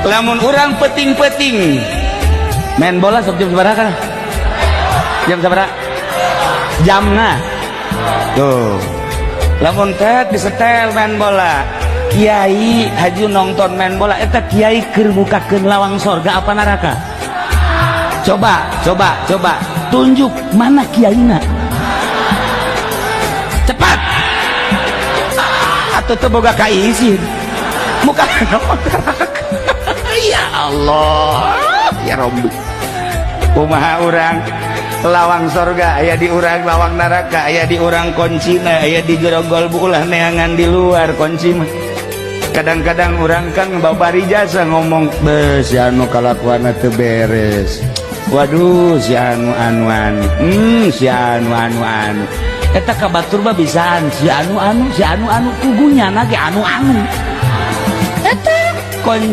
Lamun urang peuting-peuting main bola, sok jam sabaraha kan? Jam sabaraha jamna tuh? Lamun tet disetel main bola, kiai haju nonton main bola, eta kiai keur bukakeun lawang sorga apa neraka? Coba, coba, coba tunjuk mana kiaina, cepat atau teu boga kaisin muka neraka. Ya Allah, ya Rabbi, kumaha urang? Lawang sorga aya di urang, lawang neraka aya di urang, kuncina aya di jero golbu. Ulah neangan di luar kunci mah. Kadang-kadang urang kan babari jasa ngomong, "Bes, si anu kalakuan teu beres. Waduh, si anu anu anu, si anu anu anu." Eta ka batur mah bisaan si anu anu, si anu anu, kugunya ge anu anu eta kunci.